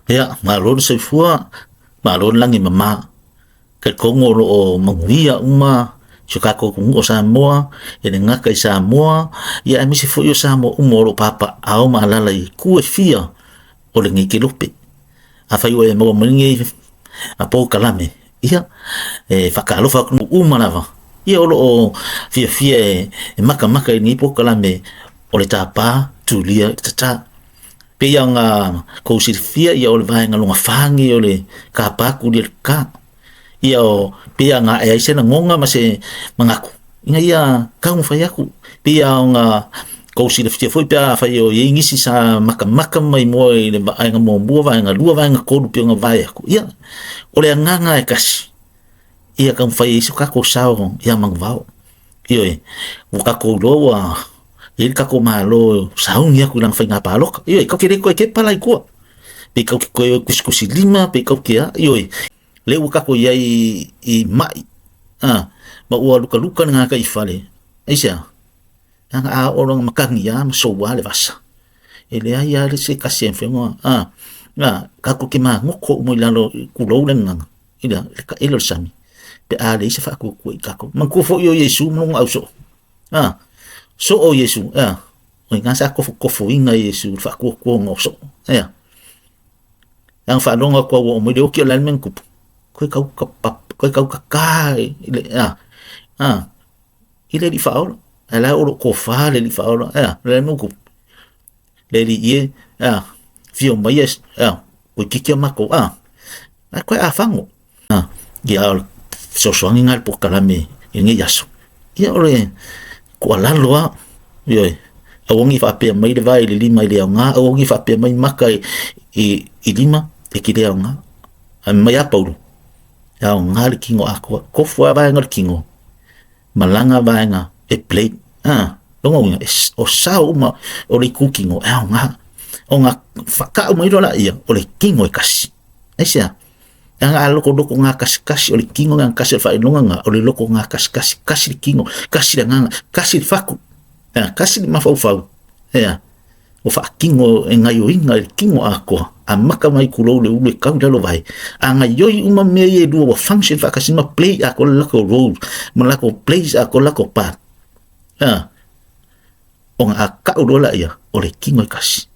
Ia, malo le soifua, malo le lagi e mama. Talitonu o lo o manuia uma si o tatou atunuu o Samoa, e le gata i Samoa, ia aemaise foi o Samoa uma o lo o papaaao ma alaala i itu e fia o lenei kelope. Afai ua e maua mai lenei polokalame, ia, e faatalofa atu uma lava, ia o lo o fiafia e matamata i lenei polokalame o le tapa tulia i le tata. Pei ona kou silafia ia o le vaega lona fa lenei o le tapa atu i le ka. Ia o pei ona ae ai se lagona ma se manatu ina ia taumafai atu. Pei ona kou silafia foi pe afai o i ai nisi sa matamata mai moa i le vaega muamua, vaega lua, vaega tolu pei ona vae atu. Ia, o le agaga e tasi, ia taumafai ai so tatou sao ia manuvao. Ioe, ua tatou iloa ua i ai le tatou Malo sauni atu i lana faiga palota. Ioe, tatou te le toe tepa la i tua. Pe tatou te toe tusitusi lima, pe tatou te a, ioe, lea ua tatou i ai i mai, a, ma ua lukaluka le gataifale. Aisea? Leaga a oo loa ina matagi lava ma soua le vasa, e leai lava se tasi e mafai ona, a, a, tatou te magoto uma i lalo, tulou le gagana, i le taele o le sami, pe a leai se faatuatua i tatou. Manatua foi o Iesu ma lona ausoo, a, soo Iesu, a, o i ina sa tofotofoina e Iesu le faatuatuaga o soo, ea. Leaga faalogo atu lava ua oo mai le oti, o le a le mea na tupu? Toe tau toe tau tata i le, a, a, i le Alii Faaola. Ae la o lo o tofa le Alii Faaola, ea, o le a le mea ua tupu? Le Alii e, ea, afio mai e, ea, toeitiiti a matou, a, ae toe afago. A, ia, o le fesoasoani lena i le polokalame i lenei aso. Ia, o le tuualalo lava, ioe, aua ne i faapea mai le vae i le lima e le aoga, aua ne i faapea mai maka i lima e te le aoga. Ae mai a Paulo, e aoga le tino atoa, tofu lava vaega o le tino, malaga vaega e play. A, lona uiga, o sao uma o le itu tino e aoga. Ona faatau mai loa laia, o le tino e tasi. Aisea? Leaga a lokoloko gatasigasi o le tino le gatasi o le faailoga lena, o le loko gatasigasi, tasi le tino, tasi le agaga, tasi le fatu, ea, tasi le mafaufau, ea, ua faatino e gaioiga e le tino atoa, amata mai tulou le ulu e tau i lalo vae, a gaioi uma mea ia e lua ua function faatasi ma play atoa le latou role ma latou place atoa le latou part. Ea, ona a kau loa laia, o le tino e tasi,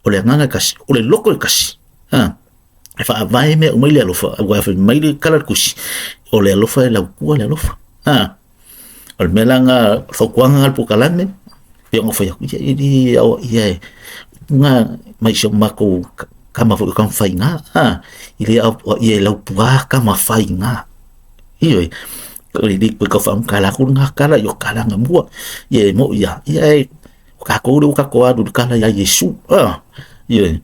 o le agaga e tasi, o le loto e tasi. Ea, e faavae mea uma i le alofa, aua fai mai le tala o le tusi, o le alofa e lautua le alofa. A, o le mea la lena, o le fautuaga lena i le polokalame, pei ona fai atu, ia e le aoaia e upu na mai si o matou tama foi o Tamafaiga, a, e le aoaia e Laupua Tamafaiga. Ioe, e le toe tau faamatala atu lena tala, ia o tala na mua, ia e moni lava, ia e O tatou lea ua tatou alu i le tala ia Iesu. Ah, ioe.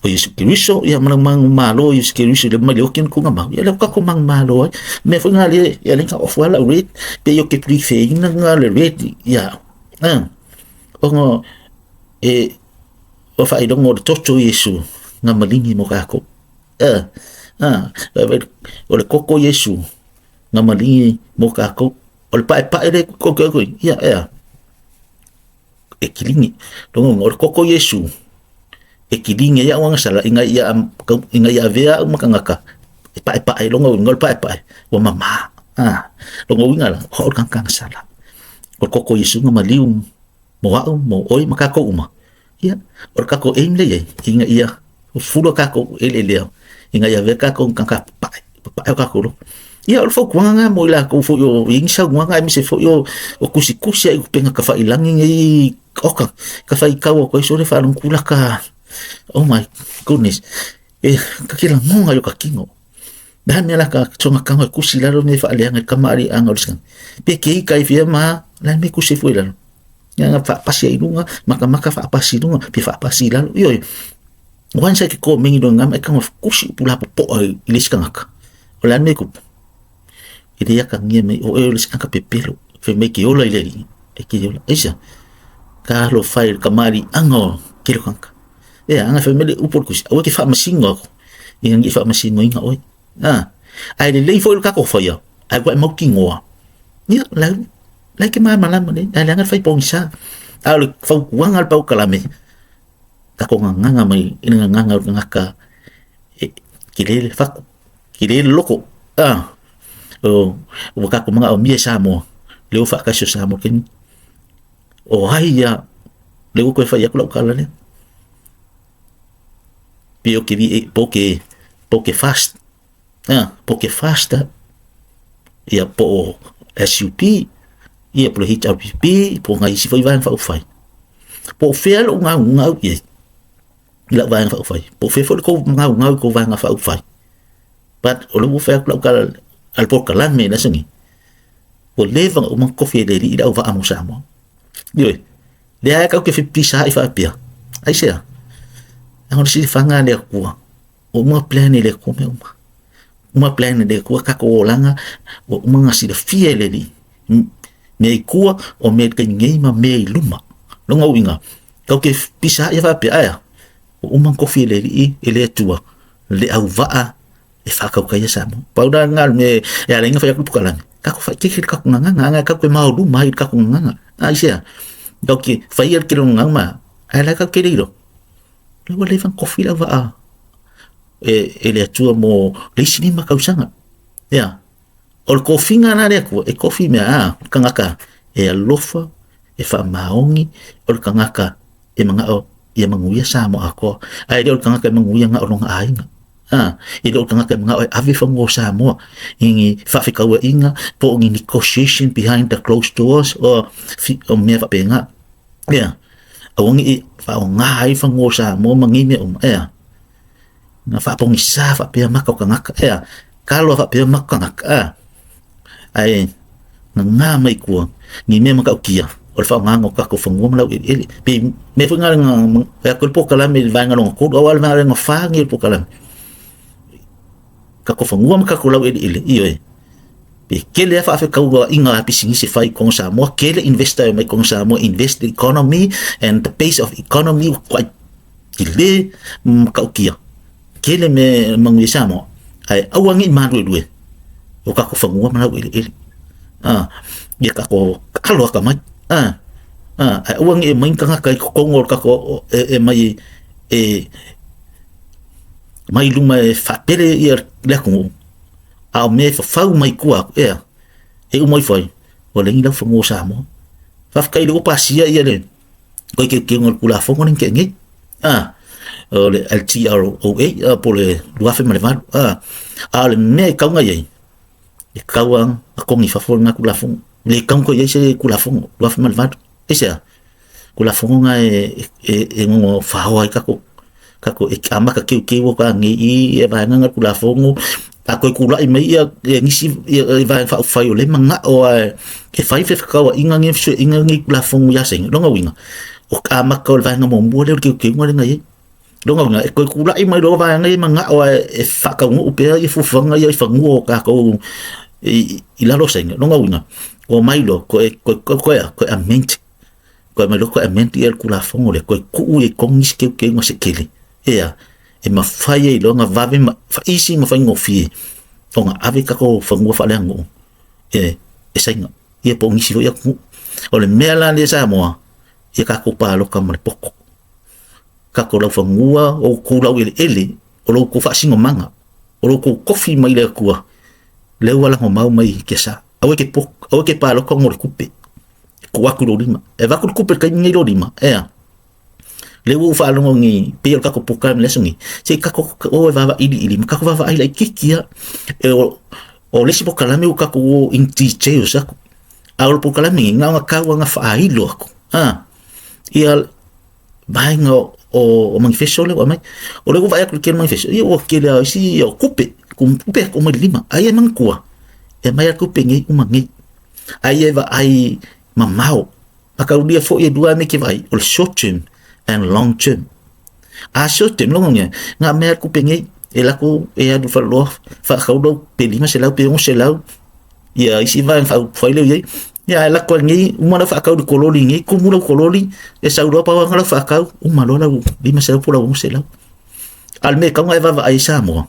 O Iesu Keriso, ia ma le manumalo o Iesu Keriso i le mai le oki na tuna mau. Ia lea ua tatou manumalo ai. Mea foi ngā le, ia le nga ofu ala red, pe i o ke prefeina ngā le red, ia. Ah, ona e, o whailongo o le toto Iesu, ngā malingi mo kākou. Ah, ah, o le koko Iesu, ngā malingi mo kākou. O le paepae le ko ko ko ia ea. E kilingi. Rongo o le koko Iesu. E kilingi ia wanga sala inga ia inga ia vea uma kangaka. E paepae rongo ngo le paepae. Ua mama. Ah, rongo winga la ho kang kang sala. O le koko Iesu nga maliu mo au mo oi ma kākou uma. Ia, o le kākou aim lea i ai, ina ia fufulu kākou eleele ina ia avea kākou ma tagata papae, papae o kākou loto. Ia, o le fautuaga lena mo i latou foi o i ai ni saunoaga aemaise foi o o tusitusi ai i upega tafailangi nei, oka, ka faitau atu ai sole faalogo tulaga, oh my goodness, e ka ke lagona i o ka kino. Le a mea la ka soga kanga e kusi i lalo me faaleaga i kamaaliaga o le sikanga. Pe ke ika i fia ma, la me kusi foi i lalo. Ia nga faapasi ai i luga, makamaka faapasi i luga, pe faapasi i lalo. Ioe, once ai ke komeni lo ngama e kanga kusi upu la popoa i le isi kangaka. O le a le mea e kupu? E le akagia mai o oe o le isi kangaka pepelo. Fai mai ke ola i le alii, e ke ola. Aisea? Ka alofa i le kamaliaga o ke lo kangaka. Ea, anga fai mai le upu o le tusi, aua e te faamasino aku, ina ne i faamasinoina oe. A, ae lelei foi le tatou faia, ae ua e mautinoa. Ia, la, la e te malamalama lelei, ae leaga le fai pogisa. A o le fautuaga a le pau kalame, tatou gagaga mai i le gagaga o le tagata Tele le fatu, tele le loko. Ah, o ua tatou manaomia e Samoa le o faatasi o Samoa taimi. O ai ia le ua toe fai atu lau tala lea. Pe o ke vi po ke po ke fast. Ah, po ke fast. Ia po o SUP, ia po le HRPP, po o nai isi foi vaega faaupufai. Po o fea lou gaugau i ai i lau vaega faaupufai. Po o fea foi le tou gaugau i tou vaega faaupufai. But o lea ua fai atu lau tala a le polokalame i le aso nei. Ua leva ona uma ona tofi e le Alii le auvaa mo Samoa. Ioe, lea e tatou te fepisaai faapea. Aisea? Leaga o le silafaga a le Atua, ua uma ona plan e le Atua mea uma. Uma plan e le Atua tatou olaga, ua uma ona silafia e le Alii. Mea i tua, o mea i le taimi nei ma mea i luma. Lona uiga, tatou te fepisaai faapea, ae a? Ua uma ona tofi e le Alii, e le Atua, le auvaa e faatautaia Samoa. Pau la lena o le mea e ala ai ona fai atu le polokalame, tatou faaeteete i le tatou gagana, leaga tatou te maoluma ai i le tatou gagana. Aisea? Tatou te faia le tele o gagana ma, ae la tatou te le iloa. La ua leva ona tofi le auvaa e le Atua mo le isi 5 tausaga. Ia, o le tofiga la a le Atua, e tofi mea a le tagata e alofa, e faamaoni, o le tagata e manao ia manuia Samoa atoa, ae le o le tagata e manuia na o lona aiga. A, e le o le tagata e manao e ave fanua o Samoa i ni faafetauaiga po o ni negotiation behind the closed doors o, o mea faapena. Ea, aua ne i faaaoga ai fanua o Samoa ma nei mea uma. Ea, na faapogisa faapea maka o tagata. Ea, kalo faapea maka o tagata. Ea, ae gagā mai kua ni mea matautia o le faaaogaina o tatou fanua ma laueleele. Pei mea foi na fai atu ai le polokalame i le vaega lona tolu, aua o le vaega lona fa lenei o le polokalame. Tatou fanua ma tatou laueleele, ioe. Pe tele lava faafetauaiga a pisinisi e fai i totonu o Samoa, tele investor e omai i totonu o Samoa e invest the economy and the base of economy ua matuai tele ma matautia. Tele mea e manuia i Samoa, ae aua ne i maluelue o tatou fanua ma laueleele. A, ia tatou alo atamai. A, a, ae aua ne i aumai ni tagata i totonu o le tatou e mai e mai luma e faapele ia le atunuu, a o mea e fafau mai tua atu, ea, e uma ifo ai, ua leai ni laufanua o Samoa. Faafetai o lea ua pasia ia le toe teuteuga o le Tulafono lea na tea nei, a, o le LTROA po o le 2008, a, a o le mea e tatau ona i ai, e tatau lava ona togi i fafo lena Tulafono. E le tatau ona toe i ai se Tulafono 2008. Aisea? Tulafono lena e ono faoa ai tatou tatou e amata teuteu atu lava nei i i vaega na Tulafono, a toe tulai mai ia nisi ia vaega faaupufai o lea e manao lava e fai fefaatauaiga nei fesuiaiga nei Tulafono ia Saina. Lona uiga, o le amata o le vaega muamua lea o le teuteuga lea na i ai. Lona uiga, e toe tulai mai loa vaega ia e manao lava e faataunuu pea ia fuafuaga ia i fanua o tatou i lalo o Saina. Lona uiga, ua omai loa toe toe amend Toe aumai loa toe amend ia le Tulafono lea, toe tuu i ai tonu nisi teuteuga se tele, ea, e mafai ai loa ona vave ma faaisi ma faigofie ona ave tatou fanua faaleaganuu e Saina, ia po o nisi foi atunuu. O le mea la lea Samoa, ia tatou palota ma le poto. Tatou laufanua, o outou laueleele, o lo outou faasinomaga, o lo outou tofi mai le Atua, lea ua lagomau mai i tiasa. Aua e te po, aua e te palota ona o le tupe. E tuu atu i lou lima. E avatu le tupe i le taimi lenei i lou lima, ea. Lea ua ou faalogo nei, pei o le tatou polokalame i le aso nei, se i tatou o e vaavailiili ma tatou vaavaai laitiiti lava. E o le isi polokalame ua tatou o in details atu. A o le polokalame lenei, na ona tau lava ona faailo atu, a, ia vaega o manifesto lea ua aumai. O lea ua vaai atu i le tele o manifesto, ia ua tele lava o isi o tupe, tupe atu mai le lima. Ae ia manatua, e aumai lava tupe nei uma nei. Ae ia e vaai mamao. A taulia foi e lua mea e te vaai, o le short term and long term. A short term, lona uiga, na mea tupe nei, e lako e alu i faleoloa faatau lau pe 500 pe 600 ia isi vaega faaupufai lea ua i ai. Ia ae lako ai nei, uma lau faatau i le kololi nei, tumu lau kololi, e sau loa pau lava lau faatau, uma loa lau 500 po o lau 600. A o le mea e tatau ona e vaavaai i Samoa,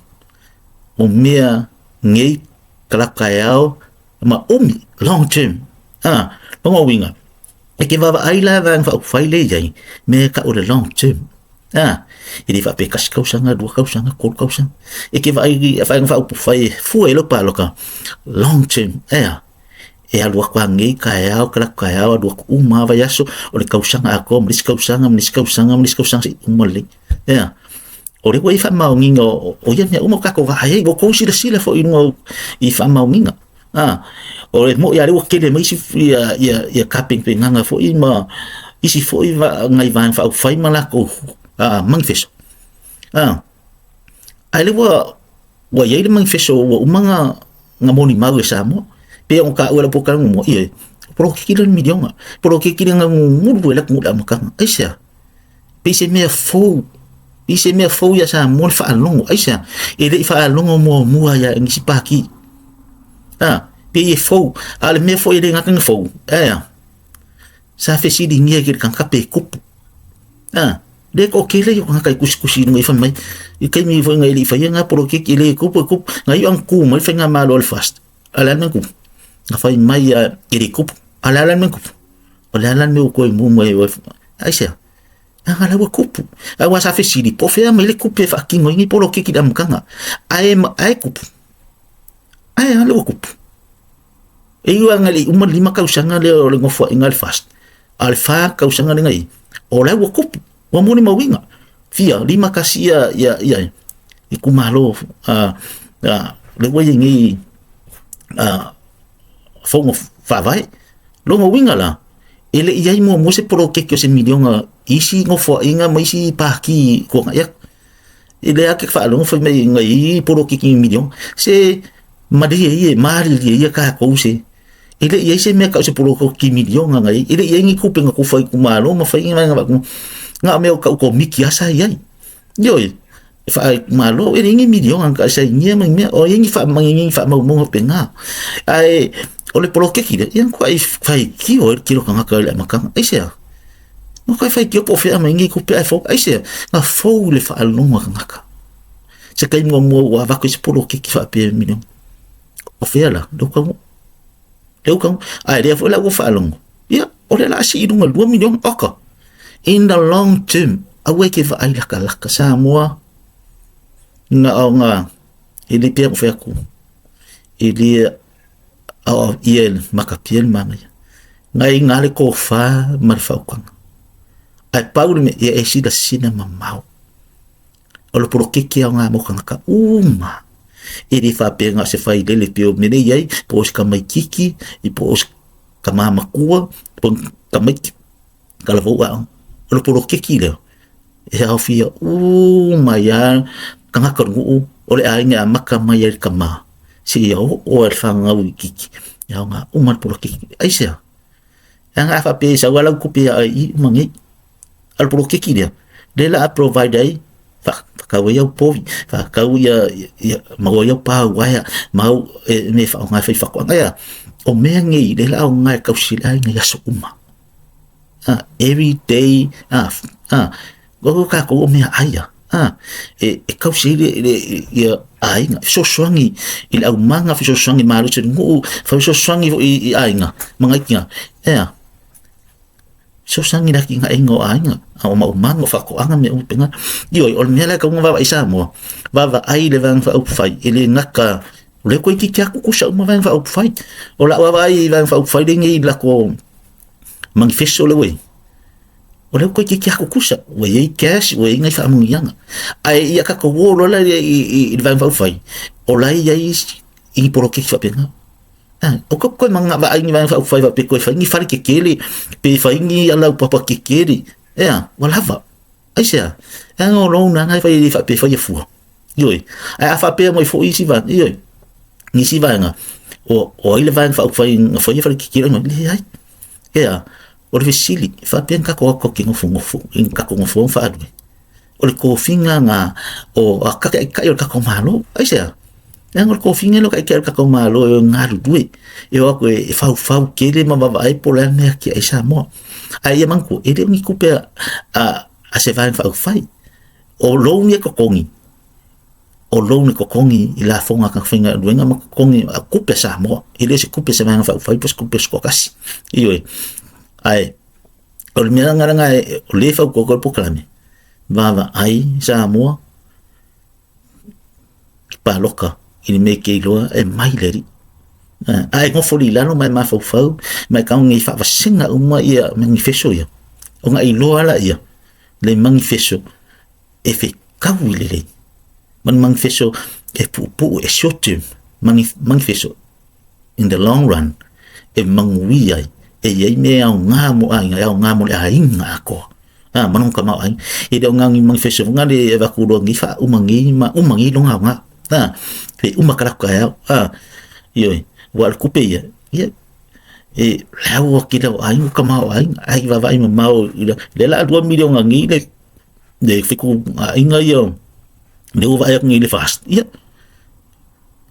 o mea nei kalaka e ao ma umi, long term. A, lona uiga, e te vaavaai la i vaega faaupufai lea e i ai, mea e tau o le long term. A, e le faapea tasi tausaga, 2 tausaga, 3 tausaga. E te vaai i vaega faaupufai e fua i lau palota long term, ea, e alu atu lava nei taeao, tala atu taeao, alu atu uma lava vaiaso, o le tausaga atoa ma le isi tausaga ma le isi tausaga ma le isi tausaga seia uma lelei. Ea, o lea ua i ai faamaoniga o ia mea uma ua tatou vaai ai, ua outou silasila foi i luga i faamaoniga. A, o le moni lava lea ua tele mai isi ia tapenapenaga foi ma isi foi nai vaega faaupufai ma latou manifesto. A, ae lea ua i ai le manifesto ua uma ona molimau e Samoa. Pei ona taua e lau polokalame muamua, ioe, poloketi lea o le miliona, poloketi lea na gugulu ai le atunuu i le amataga. Aisea? Pei se mea fou, pei se mea fou ia Samoa le faalogo. Aisea? E le i faalogo muamua ia nisi pati. A, pei e fou. A o le mea foi e le gata ina fou, ae a? Sa fesiligia e le tagata pe kupu. A, le toatele o tagata i tusitusi i luga i fai mai, i taimi foi na e le i faia na poloketi, e le kupu, e kupu. Na iu ina tu mai le faigamalo a le FAST, a o le a le mea na tupu? Na fai mai e le kupu. A o le a la le mea na tupu? O le a la le mea ua toe mu mai ai? Aisea? Leaga la ua kupu. Aua sa fesili, po o fea mai le kupu e faatino ai nei poloketi i le amataga. Ae, ae kupu. Ae a le ua kupu. E iu lava ina le i uma le 5 tausaga lea o le nofoaiga a le FAST, a o le 4 tausaga lea na i ai, o la ua kupu, ua molimauina. Fia, 51 ia itumalo lea ua i ai nei fono faavae. Lona uiga la, e le i i ai muamua se poloketi o se miliona i isi nofoaiga ma isi pati tuanai atu. E le ake faalogo fai mai na i poloketi miliona. Se malie ia, malilie ia tatou se. E le i ai se mea tau se poloketi miliona na i ai. E le i ai ni tupe na tufa i itumalo ma fai ni vaega faapena. Na o mea o tau komiti lava sa i ai. Ioe, e faaitumalo, e leai ni miliona na taisainia ma ni mea, o i ai ni faamaumauga faapena. Ae o le poloketi lea, ia matuai faitio ai le tele o tagata i le amataga. Aisea? Matuai faitio po o fea aumai nei tupe ae fou. Aisea? Na fou i le faalogo a tagata. Se taimi muamua ua avatu ai se poloketi faapea e miliona. O fea la? Lea ua taunuu. Lea ua taunuu. Ae lea foi la ua faalogo, ia, o lea o le a sii i luga i le 2 miliona. Oka! In the long term, aua e te vaai latalata Samoa, na ona e le pei ona fai atu, e le aoaoia e le matapia le manaia. Na i ina le tofa ma le faautaga. Ae pau le mea, ia e silasila mamao. O le poloketi aoga mo tagata uma. E le faapea na o se failele pei o mea lea e i ai, po o se tamaitiiti, po o se tama matua, po o tamaiti talavou aoga. O le poloketi lea, e aofia uma ai lava tagata o le nuu, o le aiga e amata mai ai i le tama seia oo lava i le fanau itiiti, e aoga uma le poloketi. Aisea? Leaga a faapea e sau lava lau tupe ia oe i uma nei. A o le poloketi lea, lea o le a provide ai, faatau ai au povi, faatau ia, maua ai au pa uaea, mau e mea e faaaoga e fai faatoaga. Ea, o mea nei, lea o le a aoga e tausi ai le aiga i aso uma. Every day, o tatou o meaai ia, e tausi ai ia aiga, fesoasoani i le aumaga, fesoasoani malosi o le nuu, fesoasoani foi i aiga ma nai tina, ea, fesoasoani i le atinaeina o aiga, o maumaga, o faatoaga ma mea uma faapena. Ioe, o le mea la e tatau ona vaavaai Samoa, vaavaai i le Vaega Faaupufai, e le gata, o lea toeitiiti lava tutusa uma Vaega Faaupufai. O lau vaavaai i Vaega Faaupufai lenei i latou manifesto lea ua i ai, o lea toeitiiti lava tutusa, ua i ai cash, ua i ai nai faamanuiaga. Ae ia tatou o loa la i le Vaega Faaupufai, o la e i ai isi poloketi faapena. O ko koe manga vaai ni vaega faaupufai faapea toe fai ni fale tetele, pe fai ni alaupapa tetele, ea, ua lava. Aisea? Leaga o lou lena e fai e le faapea e faia fua. Ioe. Ae a faapea mai foi isi vaega, ioe, nisi vaega, o ai le vaega faaupufai na faia fale tetele, leai. Ea, o le fesili, e faapea ni tatou atu te nofonofo, i ni tatou nofoaga faaalu ai. O le tofiga na o taitai o le tatou Malo. Aisea? Leaga o le tofiga lea o taitai o le tatou Malo e galulue, e o atu e faufau tele ma vaavaai po o le a le mea e atiae ai Samoa. Ae ia manatua, e le o ni tupe a se vaega faaupufai. O loan ia e totogi, o loan e totogi i lafoga a tagata faigaluega ma totogi a tupe a Samoa. E le o se tupe a se vaega faaupufai po o se tupe a se toatasi. Ioe. Ae o le mea lena o lea e fautua atu ai le polokalame, Vaavaai Samoa paloka i le mea e te iloa e mai le Alii. A e nofo i lalo ma e mafaufau ma e tago nei faavasega uma ia manifeso ia, ona e iloa laia le manifeso e fetaui lelei ma le manifeso e puupuu, e short term manifeso in the long run e manuia ai, e i ai mea e aoga mo aiga, e aoga mo le aiga atoa. A ma lona tamaoaiga. E le o na o ni manifeso foi lea e avatu loa nei faauma nei ma uma nei lona aoga. A, pe uma talaatu taeao. A, ioe, aua o le tupe ia, ia, e lau atu i lau aiga tamaoaiga, ae i vaavaai mamao i le lea la 2 miliona nei le fetuunaiga ia lea ua vaai atu nei i le FAST, ia,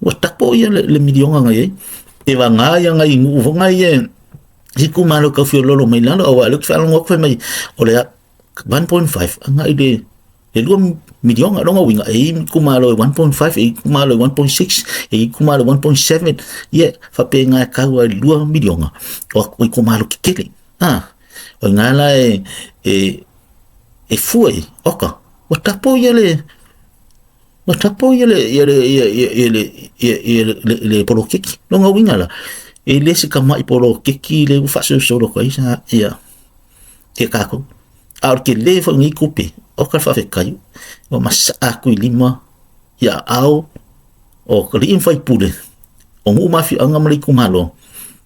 ua tapo ia le miliona na i ai. E vagā ia nai nuu foi nai e si itumalo tau feoloolo mai lalo, aua o lea ou te faalogo atu fai mai o le 1.5 agai i le 2 miliona. Lona uiga e i ai itumalo e 1.5, e i ai itumalo e 1.6, e i ai itumalo e 1.7, ia faapena e tau ai i le 2 miliona o itumalo tetele. A, o i ina la e fua i ai, oka, ua tapo ia le Ua tapo ia le ia le ia ia ia le ia ia le le, le poloketi. Lona uiga la, e le se tamai poloketi le ua faasolosolo atu ai sa ia ia tatou. A o le tele foi o nei tupe, o ka faafetai, ua masaa atu i lima ia aao o alii ma faipule o nuu ma afioaga ma le itumalo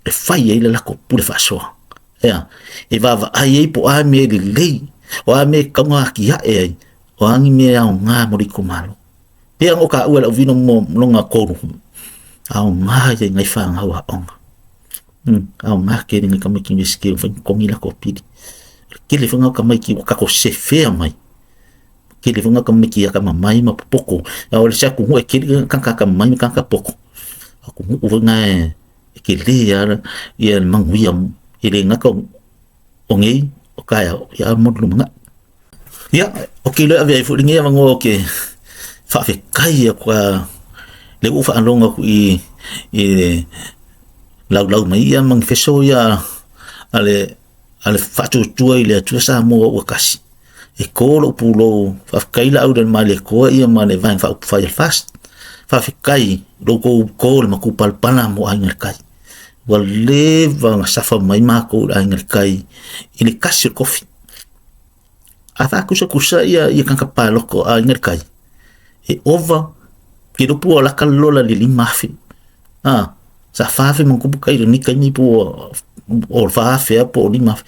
e fai ai le latou pule faasoa. Ea, e vaavaai ai po o a mea lelei, o a mea e tatau ona atiae ai, o a ni mea e aoga mo le itumalo. Pei ona ou taua i lau vino mo lona tolu, aoga ia i nai fanau aoga. Aoga tele i nai tamaiti Iunivesite ua mafai ona totogi latou pili. O le tele foi lena o tamaiti ua tatou sefea mai, tele foi lena o tamaiti atamamai ma popoto. Aua o le isi atunuu e tele tagata atamamai ma tagata popoto, o atunuu foi na e tele lava le manuia e le gata o nei, o taeao, a o le lumanai. Ia, ou te iloa e avea ai foi lenei avanoa ou te faafetai atu lava, lea ua ou faalogo atu i le laulau mai ia manifeso ia a le Faatuatua i le Atua Samoa ua Tasi. E to lou pulou, faafetai la au i le Malietoa ia ma le Vaega Faaupufai a le FAST. Faafetai i lo outou to i le matupalapala mo Aiga i le Tai. Ua leva ona safa mai matou i le Aiga i le Tai i le kasi o le kofi. A faakusakusa ia ia tagata palota o Aiga i le Tai, e ova ke iloa po ua lata le lola i le 5,000. A, sa 4,000 ma ona tupu tai i lenei taimi po o 4,000 ea po o 5,000.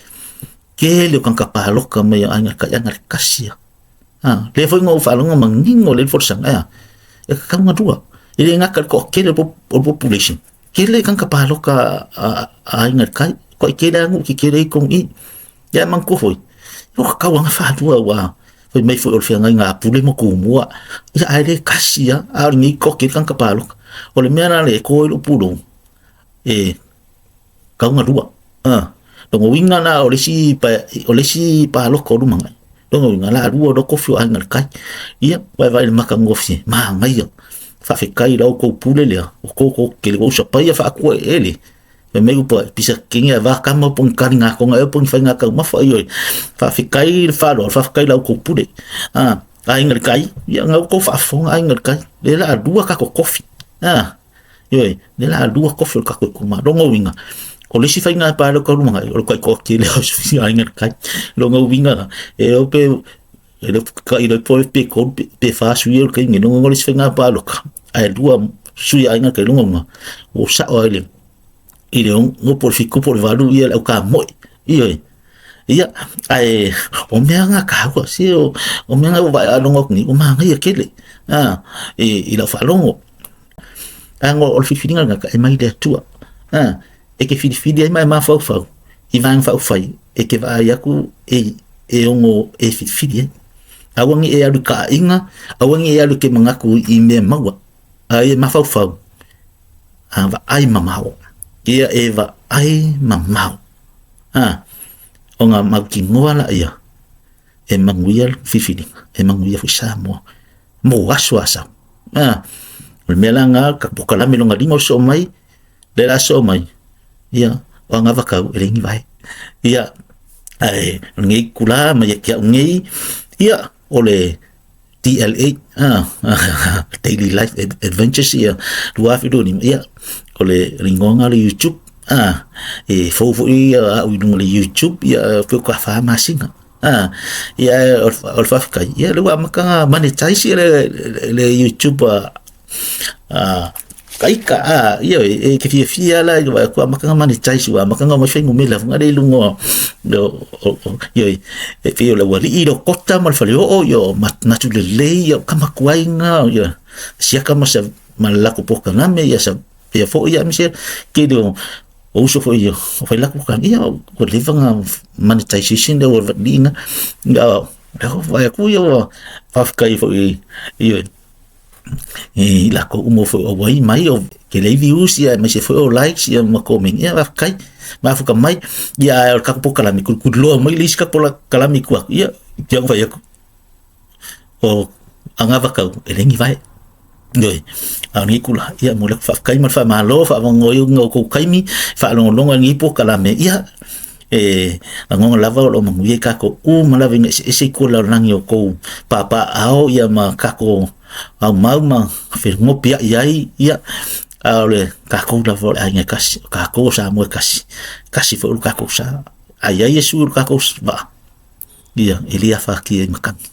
Tele o tagata palota mai o Aiga i le Tai, ae na o le tasi lava. A, lea foi na ou faalogo manino lelei le folasaga, e a? E tatau ona lua. E le gata i le toatele o le population, tele tagata palota a Aiga i le Tai, toai tele lava nuu tetele i totonu i i. Ia e manatua foi, ua tatau lava ona faalua aua fai mai foi o le feagaiga a Pule ma Tumua, ia ae le tasi lava, a o lenei toatele tagata palota. O le mea la lea e to ai lou pulou, e tatau ona lua. Lona uiga la o le isi o le isi palota o lumanai, lona uiga o le a lua loa tofi o Aiga i le Tai. Ia, vaevae i le matagofie, manaia, faafetai i la outou pule lea, ua toto tele, ua usapaia faatua eleele. Fai mai upu ai, pisa kenge a va kama po ni kari ngā konga e po ni whai ngā taumafa i oi. Faafetai le whaloa, faafetai la outou pule. Ah, Aiga i le Tai, ia ngā outou faafofoga Aiga i le Tai. Le la lua kako kofi. Ah, ioe, le la lua kofi o le kako itumalo. Lona uiga, o le isi faiga e pale o kauluma ngai, o le taitoatele o isi Aiga i le Tai. Lona uiga la, e o pe, e le ka i le po pe kolu pe fa sui o le kainge, lona uiga o le isi faiga paloka, ae lua sui Aiga i le Tai, lona uiga, ua sao ai le i le 6 po o le 7 po o le 8 ia le au kamoe. Ioe. Ia, ae o mea nga taua, se o mea nga ua vaai atu nei, ua manaia tele, a, i lau faalogo. A o le filifiliga lena e mai le Atua. A, e te filifili ai ma e mafaufau i vaega faaupufai e te vaai atu e ono e filifili ai. Aua ne i e alu i kaaiga, aua ne i e alu e te manatu i mea maua, a ia mafaufau, a vaai mamao. Ia e vaai mamao. A, ona mautinoa laia e manuia le filifiliga, e manuia foi Samoa mo aso a sau. A, o le mea la lena, ka polokalame lona lima o soo mai, le la soo mai, ia, o anavatau e leai ni vae. Ia, ae o lenei itula ma ia te au nei, ia, o le DLA, Daily Life Adventures ia 2025, ia o le igoa le YouTube, e fou foi au i luga o le YouTube ia pe ka fa masina. Ia o le faafetai, ia le ua amata monetize le YouTube kaika ia e ke fiafia la i le ua amata monetize ua amata mai fuainumera foi lea i luga o ia e pei o le ualii le kota ma le faleoo ia o manatu lelei ia o tamakuaiga ia siaka ma sa ma le latou polokalame ia sa pea foi ia aemaise tele o uso foi ia o fai latou polokalame ia ua leva ona monetization lea ua liina ia vaai atu ia ua faafetai foi ia i latou uma foi o auai mai o tele ai views ia aemaise foi o likes ia ma comment ia faafetai mafuta mai ia ae o le tatou polokalame tulituliloa mai le isi tatou polokalame i tua atu ia te au fai atu o anavatau e leai ni vae. Ioe, a o lenei itula, ia momoli atu faafetai ma le faamalo, faavanoa ai o outou taimi, faalogologo i lenei polokalame, ia, e lagona lava o lo o manuia i tatou uma lava ina eseese itu o le lalolagi o outou papaaao ia ma tatou aumau ma fegopiai ai, ia, a o le tatou lava o le aiga e tasi, o tatou o Samoa e tasi, tasi foi lo tatou sa. A i ai Iesu i lo tatou vaa, ia, e le afatia i matagi.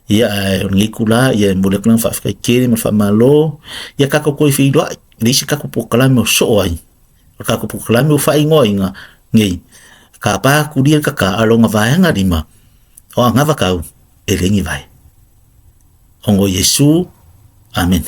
Ia, ae o lenei itula, ia e momoli atu le agaga faafetai tele ma le faamalo, ia tatou toe feiloai i le isi tatou polokalame o soo ai. O le tatou polokalame ua faaigoaina nei, Tapa Tulia le Tata a lona vaega lima, o Anavatau e le ni vae. Ona o Iesu. Amene.